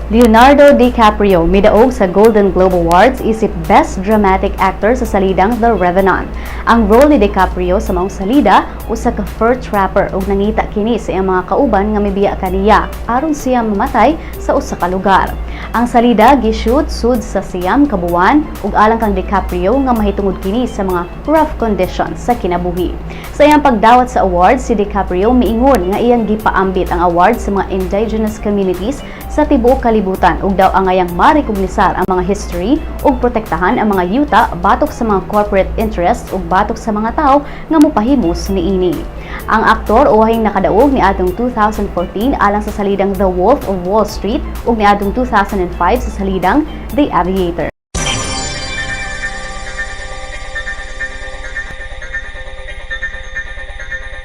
Leonardo DiCaprio midaog sa Golden Globe Awards isip Best Dramatic Actor sa salidang The Revenant. Ang role ni DiCaprio sa maong salida usa ka fur trapper ug nangita kini sa iyang mga kauban nga mibiya kaniya aron siya mamatay sa usa ka lugar. Ang salida gishoot sud sa 9 ka buwan ug alang kang DiCaprio nga mahitungod kini sa mga rough conditions sa kinabuhi. Sa iyang pagdawat sa award, si DiCaprio miingon nga iyang gipaambit ang award sa mga indigenous communities sa tibuok kalibutan ug daw angayang marekognisar ang mga history ug protektahan ang mga yuta batok sa mga corporate interests ug batok sa mga tawo nga mopahimos niini. Ang aktor uwahing nakadaog niadtong 2014 alang sa salidang The Wolf of Wall Street ug niadtong 2005 sa salidang The Aviator.